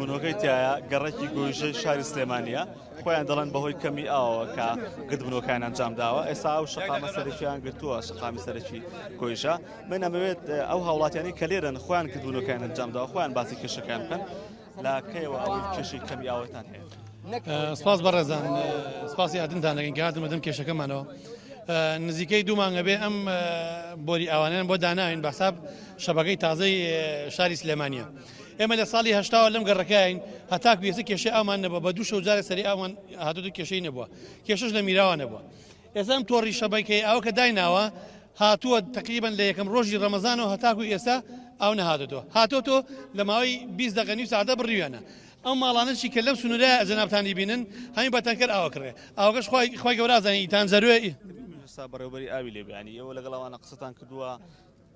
گردبوونەوەکەی تایە گەڕەکی گۆیژەی شاری سلێمانییە، خۆیان دەڵێن بەهۆی کەمی ئاوەوە کە گردبوونەوەکەیان ئەنجام داوە، ئێستا ئەو شەقامە سەرەکییان گرتووە، شەقامی سەرەکی گۆیژە. من ئەمەوێت ئەو هاوڵاتیانەی کە لێرەن خۆیان گردبوونەوەکەیان ئەنجام داوە خۆیان باسی کێشەکەیان بکەن، لە کەیەوە ئەو کێشەی کەمی ئاوەتان هەیە؟ سپاس بەڕێزان سپاسی هاتنتان دەکەین کە هاتن بەدەم کێشەکەمانەوە. نزیکەی دوو مانگە بێ ئەم بۆری ئاوانیان بۆ داناوین بە حساب شەبەکەی تازەی شاری سلێمانیە. ئێمە لە ساڵی هەشتاوە لەم گەڕەکەین هەتاکو ئێستا کێشەی ئاومان نەبووە بە دوو شەو جارێک سەری ئاومان هاتووە کێشەی نەبووە کێشەش لە میراوە نەبووە ئێستا ئەم تۆڕی شەبەکەی ئاوە کە دایناوە هاتووە تقریبا لە یەکەم ڕۆژی ڕەمەزانەوە هەتاکو ئێستا ئاو نەهاتۆتەوە هاتۆتۆ لە ماوەی 20 دقە نیو ساعتە بڕیویانە ئەو ماڵانەشی کە لەم سنوورە جەنابتانی بینن هەمی بە تەنکەر ئاوە کڕێ ئاوەکەش خوای خوای گەورە ئازانی ئیتان زەروێ ئێستا بەڕێوبەری ئاوی لێ بیانی ئێوە لەگەڵ ئەوانە قسەتان کردووە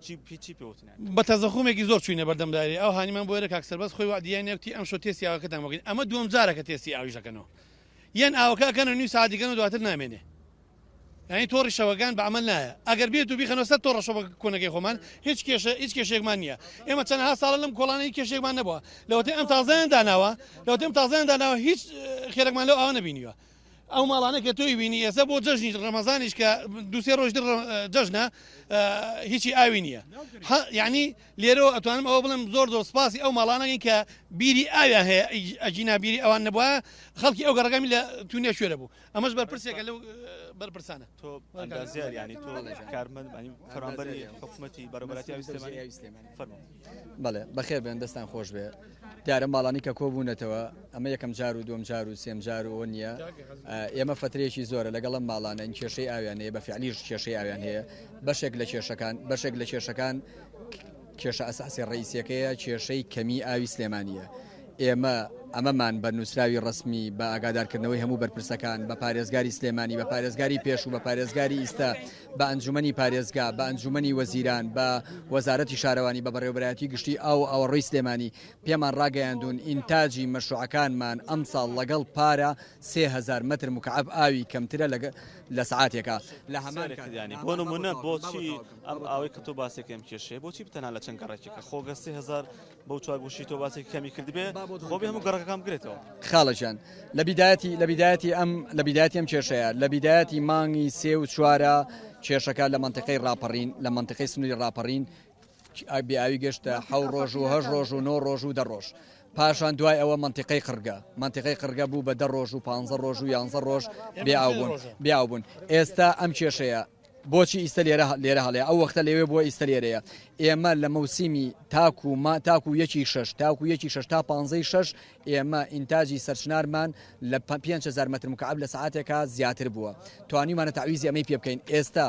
چی پێ چی پێ وتن یانی؟ بە تەزەخومێکی زۆر چووینە بەردەم دایرەی ئاو هانیمان بۆ ئێرە کاک سەربەست خۆی وەعدی یانی وتی ئەمشەو تێستی ئاوەکەتان بۆ کەین ئەمە دووەم جارە کە تێستی ئاویش ئەکەنەوە یان ئاوەکە ئەکەنەوە نیو سەعات دیکەن و دواتر نامێنێ یانی تۆڕی شەوەکان بە عەمەل نایە ئەگەر بێت و بیخەنەوە سەر تۆڕە شەوە کۆنەکەی خۆمان هیچ کێشە هیچ کێشێکمان نییە ئێمە چەندەها ساڵە لەم کۆڵانە هیچ کێشێکمان نەبووە لەوەتەی ئەم تازەیان داناوە لەوەتەی ئەم تازەیان داناوە هیچ خێرێکمان لەو ئاوە نەبینیوە ئەو ماڵانە کە تۆی بینی ئێستا بۆ جەژنی ڕەمەزانیش کە دوسێ ڕۆژ تر جەژنە هیچی ئاوی نییە یعنی لێرەوە ئەتوانم ئەوە بڵێم زۆر زۆر سپاسی ئەو ماڵانەکەین کە بیری ئاویان هەیە ئەگینا بیری ئەوان نەبووە خەڵکی ئەو گەڕەکەمی لە تونێ شوێرە بوو ئەمەش بەرپرسێکە لەو بەرپرسانە. تۆ ئەندازیار یانی تۆ کارمەند یانی فەرمانبەری حکومەتی بەڕێوەبەرایەتی ئاوی سلێمانی فەرموو. بەڵێ بەخێر بێن دەستان خۆش بێ دیارە ماڵانی کە کۆبوونەتەوە ئەمە یەکەم جار و دووەم جار و سێم جار و ئەوە نییە ئێمە فترەیەکی زۆرە لەگەڵ ئەم ماڵانە این کێشەی ئاویان هەیە بە فعلیش کێشەی ئاویان هەیە بەشێک لە کێشەکان بەشێک لە کێشەکان کێشە ئەساسی ڕئیسیەکەیە کێشەی کەمی ئاوی سلێمانیە ئێمە ئەمەمان بە نووسراوی ڕەسمی بە ئاگادارکردنەوەی هەموو بەرپرسەکان بە پارێزگاری سلێمانی بە پارێزگاری پێشوو بە پارێزگاری ئیستا بە ئەنجومەنی پارێزگا بە ئەنجومەنی وەزیران بە وەزارەتی شارەوانی بە بەڕێوەبەرایەتی گشتی ئاو و ئاوەڕۆی سلێمانی پێمان ڕاگەیاندوون ئینتاجی مەشروعەکانمان ئەمساڵ لەگەڵ پارە 3000 مەتر مکعب ئاوی کەمترە لە سەعاتێکا لە هەمان کاتدا بۆ نمونە بۆچی ئەم ئاوەی کە تۆ باسێکم کێشەیە بۆچی تەنها لە چەند گەڕەکێکە خۆگە 3000 بەو چوارگۆشەی تۆ باسێکی کەمی کردبێ خۆ بێ هەموو گەڕەکەکان بگرێتەوە. خاڵە گیان لە بیدایەتی لە بیدایەتی ئەم لە بیدایەتی ئەم کێشەیە لە بیدایەتی مانگی سێ و چوارە کێشەکە لە مەنتیقەی ڕاپەڕین لە مەنتیقەی سنووری ڕاپەڕین بێ ئاوی گەشتە حەو ڕۆژ و هەشت ڕۆژ و نۆ ڕۆژ و دە ڕۆژ پاشان دوای ئەوە مەنتیقەی قڕگە مەنتیقەی قڕگە بوو بە دە ڕۆژ و پانزە ڕۆژ و یانزە ڕۆژ بێ ئاو بوون بێ ئاو بوون ئێستا ئەم کێشەیە بۆچی ئیستە لێرە لێرە هەڵەیە ئەو وەختە لەوێ بووە ئیستە لێرەیە ئێمە لە مەوسیمی تاکو ما تاکو یەکی شەش تاکو یەکی شەش تا پانزەی شەش ئێمە ئینتاجی سەرچنارمان لە 5هزار متر مکعب لە سعاتێکا زیاتر بووە توانیمانە تەعویزی ئەمەی پێ بکەین ئێستا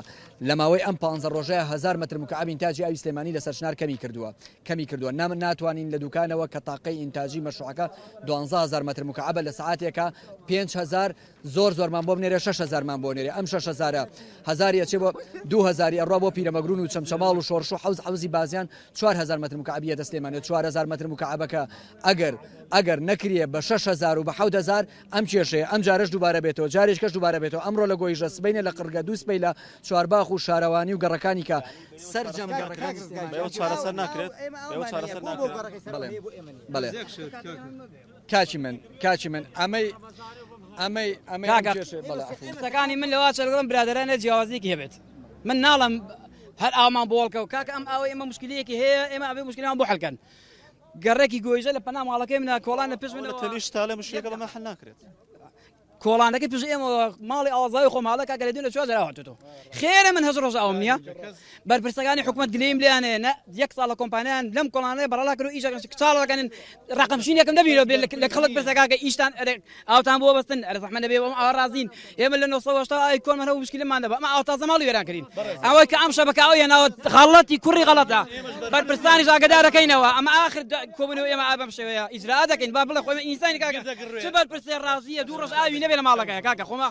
لە ماوەی ئەم پانزە ڕۆژەیە هزار متر مکعب ئینتاجی ئاوی سلێمانی لە سەرچنار کەمی کردووە کەمی کردووە نام ناتوانین لە دوکانەوە کە تاقەی ئینتاجی مەشروعەکە 12000 متر مکعبە لە سعاتێکا 5000 زۆر زۆرمان بۆ بنێرێ شەش هەزارمان بۆ نێرێ ئەم شەش هەزارە هەزاری ئەچێ بۆ دوو هەزاری ئەڕوا بۆ پیرەمەگرون و چەمچەماڵ و شۆڕش و حەوز حەوزی بازیان 4000 متر مکعب یەتە سلێمانی 4000 متر مکعبەکە ئەگەر ئەگەر نەکرێ بە 6000 و بە 7000 ئەم کێشەیە ئەم جارەش دووبارە بێتەوە جارێک کەش دووبارە بێتەوە ئەمڕۆ لە گۆیژە سبەینێ لە قڕگە دوو سبەی لە چوارباخ و شارەوانی و گەڕەکانی کە سەرجەم گەڕەکانی سلێمانی بەوە چارەسەر ناکرێت بەوە چارەسەر ناکرێت بەڵێ بەڵێ کاکی من کاکی من ئەمەی ئەمەی ئەمەی کاکە قسەکانی من لەوا چەلگەڵم برادەرانە جیاوازیەکی هەبێت من ناڵم هەر ئامان بۆڵکە و کاکە ئەم ئاوە ئێمە مشکلەیەکی هەیە ئێمە ئەبێ مشکلمان بۆ حلکەن گەڕێکی گۆیژە لە پەنا ماڵەکەی منە کۆڵان لە پشت منەوە تەنیشت تالە مشکلەکە بەمە حل ناکرێت کۆڵانەکەی پشت ئێمەوە ماڵی ئاوازاوی خۆم هاڵە کاکە لە دوێنێ چوار جار ئاو هاتووەتەوە خێرە من هەشت ڕۆژ ئاوم نییە بەرپرسەکانی حکومەت گلەییم لێیان هەیە نە یەک ساڵە کۆمپانیان لەم کۆڵانەیە بەڕەڵا کرد و ئیشەکەن کچاڵەکەن ڕقمشینێکم نەبینەوە بێ لە خەڵک پرسە کاکە ئیشتان ئەرێ ئاوتان بۆ بەستن ئەرێ زەحمەت نەبێ ئەم ئاوا ڕازین ئێمە لە 980 ئاوی کۆنمان هەبوو مشکلەمان نەبوو ئەمە ئاو تازە ماڵی وێران کردین ئەوەی کە ئەم شەبەکە ئاو هێناوە غەڵەتی کوڕی غەڵەتە بەرپرسانیش ئاگادارەکەینەوە ئەمە ئاخر کۆبوونەوە ئێمە ئا بەم شێوەیە ئیجرا دەکەین با بڵێ خۆ ئینسانی کاکە چ بەرپرسێ ڕازیە دوو ڕۆژ ئاوی نەبێ لە ماڵەکەی کاکە خۆما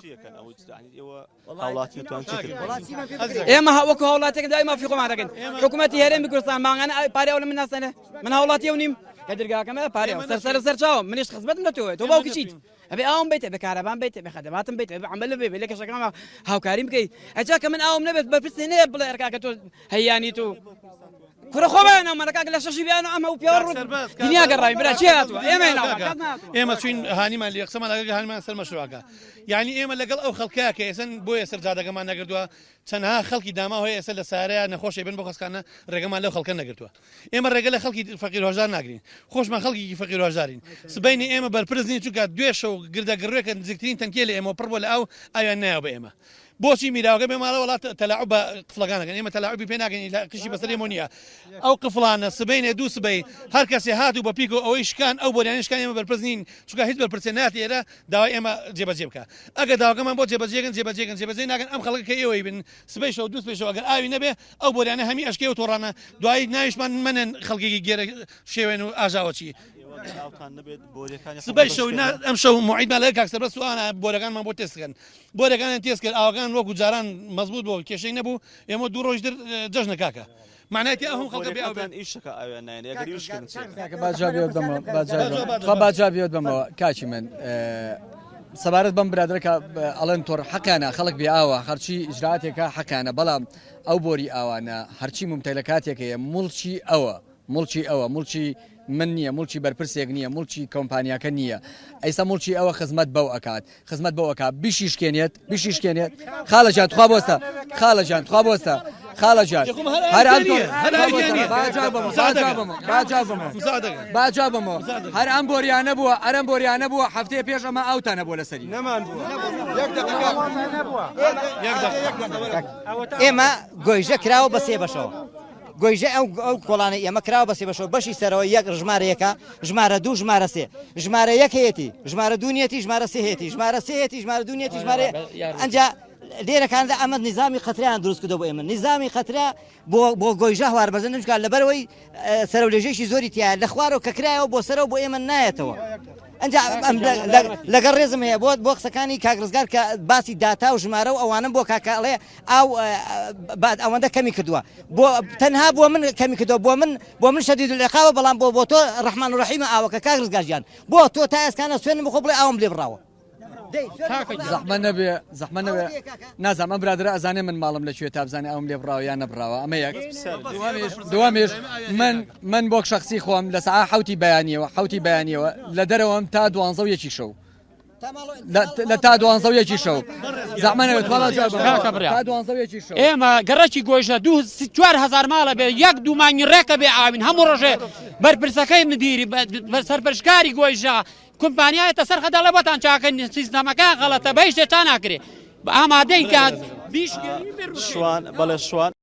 ئێمە وەکو هاوڵاتێک دای مافی خۆمان دەکەین حکوومەتی هەرێمی کوردستان مانگانە پارەی ئەو لە من ناسەنێ من هاوڵاتی ئەو نیم لە دەرگاکەمە پارەی ئەو سەر سەر سەر چاوم منیش خزمەتم لە تۆ تۆ باوکی چیت ئەبێ ئاوم بیت بە کارەبام بیت بە خەدەماتم بیت بە عمل بێ لە کەشەکانمە هاوکاریم بکەیت ئەجا کە من ئاوم نەبێت بەرپرسێ نەیە بڵێ ئەرکاکە تۆ هەیانی تۆ. کورە خۆ بەیان ناومانە کاکە لە شەشی بەیان ئەم هەموو پیاوە ڕوو دنیا گەڕاوین برا چی هاتووە ئێمەی ناومان کەس نەهاتووە. ئێمە چوین هانیمان لێ قسەمان لەگەڵ هانیمان سەر مەشروعەکە یعنی ئێمە لەگەڵ ئەو خەڵکە کە ئێسن بۆیە سەر جادەکەمان نەگردووە چەندها خەڵکی داماو هەیە ئێستا لە سارەیە نەخۆشی بن بۆ خەسخانە ڕێگەمان لەو خەڵکە نەگرتووە ئێمە ڕێگە لە خەڵکی فەقیر هەژار ناگرین خۆشمان خەڵکێکی فەقیر هەژارین سبەینێ ئێمە بەرپرس نین چونکە دوێ شەو گردە گڕوێکە نزیکترین تەنکیە لە ئێمەوە پڕ بووە لە ئاو ئاویان نایەوە بە ئێمە بۆچی میراوەکە بێ ماڵە وڵات تەلاعوب بە قفڵەکان ئەکەن ئێمە تەلاعوبی پێ ناکەین ئیلا قشی بەسەر ئێمە نییە ئەو قفڵانە سبەینێ دوو سبەی هەر کەسێ هات و بە پیکۆ ئەوەی شکان ئەو بۆریانەی شکان ئێمە بەرپرس نین چونکە هیچ بەرپرسێ نایەتە ئێرە داوای ئێمە جێبەجێ بکا ئەگەر داواکەمان بۆ جێبەجێکەن جێبەجێکەن جێبەجێ ناکەن ئەم خەڵکە کە ئێوەی بن سبەی شەو دوو سبەی شەو ئەگەر ئاوی نەبێ ئەو بۆریانە هەمی ئەشکێ و تۆڕانە دوایی ناویشمان مەنێن خەڵکێکی گێرە شێوێن و ئاژاوەچی. سبەی شەو نا ئەم شەو موعیدمان لەگەڵ کاک سەربەست و ئانا بۆرەکانمان بۆ تێست کەن بۆرەکانیان تێست کرد ئاوەکان وەکو جاران مەزبوط بۆ کێشەی نەبوو ئێمە دوو ڕۆژ تر جەژنە کاکە معنای تیا ئەم خەڵکە بێ ئاو بێت. ئیشەکە ئاویان نایەن ئەگەر ئیش کەن چی؟ کاکە با جوابی ئەوە بدەمەوە با جوابی خوا با جوابی ئەوە بدەمەوە کاکی من سەبارەت بەم برادەرە کە ئەڵێن تۆڕ حەقیانە خەڵک بێ ئاوە هەرچی ئیجراتێکە حەقیانە بەڵام ئەو بۆری ئاوانە هەرچی ممتەلەکاتێک هەیە موڵکی ئەوە موڵکی ئەوە موڵکی من نییە موڵکی بەرپرسێک نییە موڵکی کۆمپانیاکە نییە ئەیسا موڵکی ئەوە خزمەت بەو ئەکات خزمەت بەو ئەکات بیشیشکێنێت بیشیشکێنێت خاڵە جان تخوا بۆستە خاڵە جان تخوا بۆستە خاڵە جان هەر ئەم با جواب بەمەوە هەر ئەم بۆریانە بووە ئەرم بۆریانە بووە هەفتەیە پێش ئەمە ئاوتان نەبووە لەسەری نەمان بووە یەک دەقیقە یەک دەقیقە ئێمە گۆیژە کراوە بە سێ بەشەوە گۆیژە ئەو ئەو کۆڵانەی ئێمە کراوە بە سێ بەشەوە بەشی سەرەوە یەک ژمارە یەکە ژمارە دوو ژمارە سێ ژمارە یەک هەیەتی ژمارە دوو نیەتی ژمارە سێ هەیەتی ژمارە سێ هەیەتی ژمارە دوو نیەتی ژمارە ئەنجا لێرەکاندا ئەمە نیزامی قەتریان دروست کردو بۆ ئێمە نیزامی قەترە بۆ بۆ گۆیژە هەوار بەزن چونکە لەبەرەوەی سەرەولێژێکی زۆری تیا لە خوارەوە کە کرایەوە بۆ سەرەوە بۆ ئێمە نایەتەوە ئەنجا لەگەڵ ڕێزم هەیە بۆ بۆ قسەکانی کاک ڕزگار کە باسی داتا و ژمارە و ئەوانم بۆ کاکە ئەڵێ ئاو ئەوەندە کەمی کردووە بۆ تەنها بۆ من کەمی کردووە بۆ من بۆ من شەدید العقابە بەڵام بۆ بۆ تۆ ڕەحمان و ڕەحیمە ئاوەکە کاک ڕزگار گیان بۆ تۆ تا ئێسکانە سوێنم بخۆ بڵێ ئاوم لێ بڕاوە زەحمە نەبێ زەحمە نەبێ نازانم ئەم برادرە ئەزانێ من ماڵم لە کوێ تا بزانێ ئەوم لێ بڕاوە یان نەبڕاوە ئەمە یەک دووەمیش من من بۆک شخصی خۆم لە سەعا حوتی بەیانیەوە حوتی بەیانیەوە لە دەرەوەم تا دوانزە و یەکی شەو لە تا دوانزە و یەکی شەو زەحمە نەبێت تخوا جواب کاکە برا. تا دوانزە و یەکی شەو ئێمە گەڕەکی گۆیژە دوو 4000 ماڵە بێ یەک دوو مانگی ڕێکە بێ ئاوین هەموو ڕۆژێ بەرپرسەکەی مدیری سەرپەرشکاری گۆیژە کۆمپانیایەتە سەر خە دەڵێ بۆتان چاکە سیستەمەکە غەڵەتە بە هیچ شتێ چا ناکرێ ئامادەین کە بیشکێنین شوان بەڵێ شوان.